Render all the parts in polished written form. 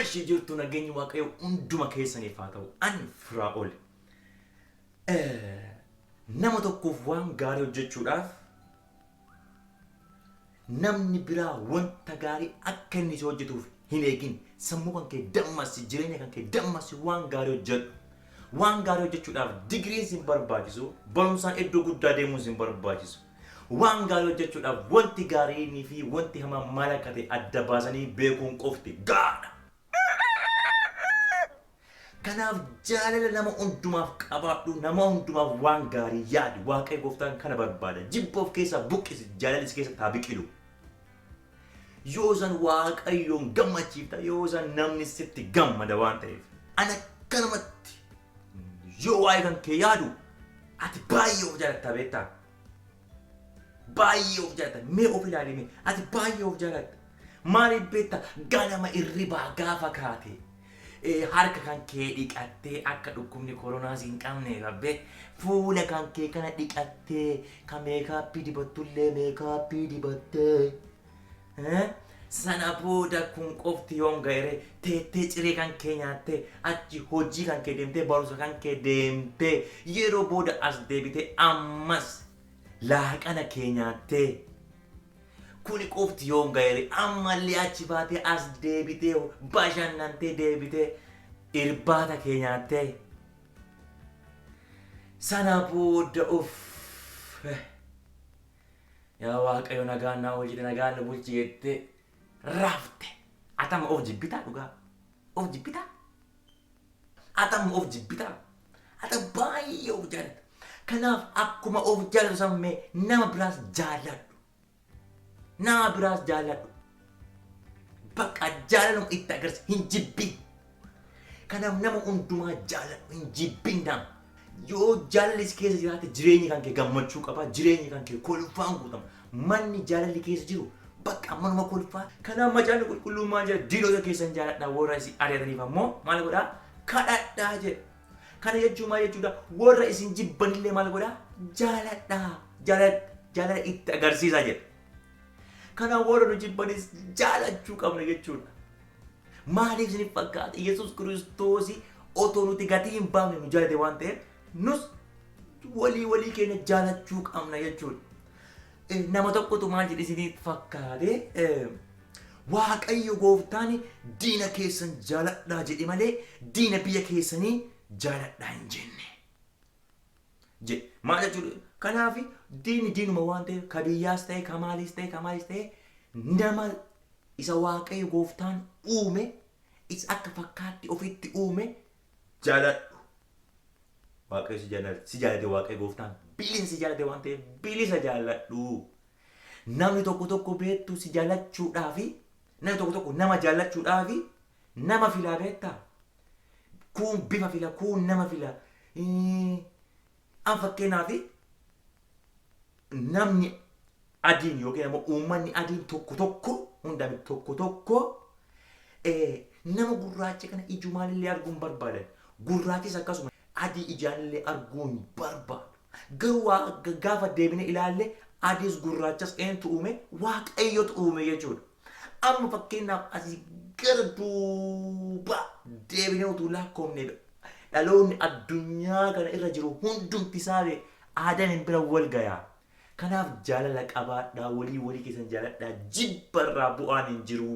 Ishee jirtu nageenyi Waaqayyo hunduma keessaniif haa ta'u. Ani Firaa'ol. Nama tokkoof waan gaarii hojjechuudhaaf namni biraa wanta gaarii akka inni si hojjetuuf hin eegin. Sammuu kan kee dammassi, jireenya kan kee dammassi, waan gaarii hojjedhu. Waan gaarii hojjechuudhaaf digiriin si hin barbaachisu, barumsaan iddoo guddaa deemuun si hin barbaachisu. Waan gaarii hojjechuudhaaf wanti gaariinii fi wanti hamaan maal akka ta'e adda baasanii beekuun qofti gahaadha. Kanaaf jaalala nama hundumaaf qabaadhu, nama hundumaaf waan gaarii yaadi. Waaqayyo gooftaan kana barbaada. Jibba of keessaa buqqisi, jaalalli si keessatti haa biqilu. Yoo san Waaqayyoon gammachiifta, yoo san namni sitti gammada waan ta'eef. Ana akkanumatti yoo waa'ee kan kee yaadu ati baay'ee of jaalatta beektaa? Baay'ee of jaalatta. Mee of ilaali mee. Ati baay'ee of jaalatta. Maaliif beektaa? Ganama irribaa gaafa kaate harka kan kee dhiqattee akka dhukkubni koronaa si hin qabne rabbee fuula kan kee kana dhiqattee ka meekaappii dibattullee meekaappii dibattee sana booda kun qofti yoom ga'ere teettee ciree kan kee nyaattee achi hojii kan kee deemtee barumsa kan kee deemtee yeroo booda as deebitee ammas laaqana kee nyaattee kuni qofti yoom ga'ere ammallee achi baatee as deebitee bashannantee deebitee irbaata kee nyaattee sana booda uff yaa Waaqayyo nagaan naa oolchite nagaan nu bulchi jettee rafte. Atama of jibbitaa dhugaa? Of jibbitaa? Atama of jibbitaa? Ata baay'ee of jaalatta. Kanaaf akkuma of jaalatu sammee nama biraas jaalladhu. Nama biraas jaalladhu. Bakka jaalaluma itti agarsiisa hin jibbin. Kanaaf nama hundumaa jaalladhu hin jibbin nama. Yoo jaalalli si keessa jiraate jireenyi kan kee gammachuu qaba, jireenyi kan kee kolfaan guutama. Manni jaalalli keessa jiru bakka manuma kolfaa. Kanaaf macaafni qulqulluun maal jedha? Diinota keessan jaaladhaa warra isin ari'ataniif ammoo maal godhaa? Kadhadhaa jedha. Kana jechuun maal jechuudha? Warra isin jibbanillee maal godhaa? Jaaladhaa. Jaalala itti agarsiisaa jedha. Kanaaf warra nu jibbanis jaalachuu qabna jechuudha. Maaliif isiniif fakkaata? Yesuus Kiristoos otoo nuti gatii hin baafne nu jaalate waan ta'eef nus walii walii keenya jaalachuu qabna jechuudha. Nama tokkotu maal jedhe isiniif fakkaate? Waaqayyo gooftaan diina keessan jaaladhaa jedhe malee diina biyya keessanii jaaladhaa hin jenne. Jedhe. Maal jechuudha? Kanaaf diinni diinuma waan ta'eef ka biyyaas ta'e ka maaliis ta'e ka maaliis ta'e nama isa Waaqayyo gooftaan uume isa akka fakkaatti ofitti uume jaaladhu. Waaqayyo si jaalate, si jaalate Waaqayyo gooftaan bilisa si jaalate waan ta'eef bilisa jaalladhu. Namni tokko tokko beektu si jaalachuudhaafi namni tokko tokko nama jaallachuudhaafi nama filaa beektaa? Kuun bifa fila, kuun nama fila. An fakkeenyaaf namni adiin yookiin ammoo uummanni adiin tokko tokko hunda miti tokko tokko nama gurraacha kana ijumaalillee arguu hin barbaadan. Gurraachis akkasuma adii ijaanillee arguu hin barbaadu. Garuu waa gaafa deebine ilaalle adiis gurraachas eentu uume? Waaqayyotu uume jechuudha. Amma fakkeenyaaf asii gara duubaa deebinee utuu lakkoofne dhaloonni addunyaa kana irra jiru hundumti isaa Aadamiin bira wal gayaa. Kanaaf jaalala qabaadhaa, walii walii keessan jaaladhaa, jibba irraa bu'aan hin jiru.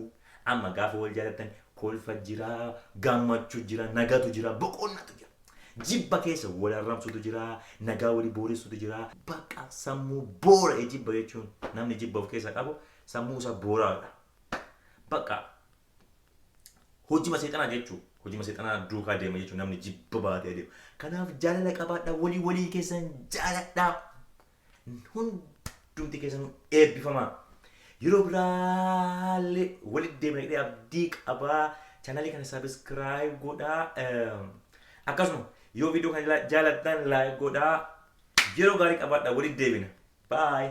Amma gaafa wal jaalattan kolfa jira, gammachuu jira, nagatu jira, boqonnatu jira. Jibba keessa wal arrabsutu jira, nagaa walii booressutu jira. Bakka sammuu boora'e jibba jechuun namni jibba of keessaa qabu sammuu isaa boora'aadha. Bakka hojima seexanaa jechuu hojima seexanaa duukaa deema jechuun namni jibba baatee adeema. Kanaaf jaalala qabaadhaa walii walii keessan jaaladhaa. Hundumti keessanuu eebbifamaa. Yeroo biraallee walitti deemna jedhee abdii qabaa. Chaanalii kana sabiskiraayib godhaa. Akkasuma yoo viidiyoo kana jaalattan laayik godhaa. Yeroo gaarii qabaadhaa walitti deebina. Bye.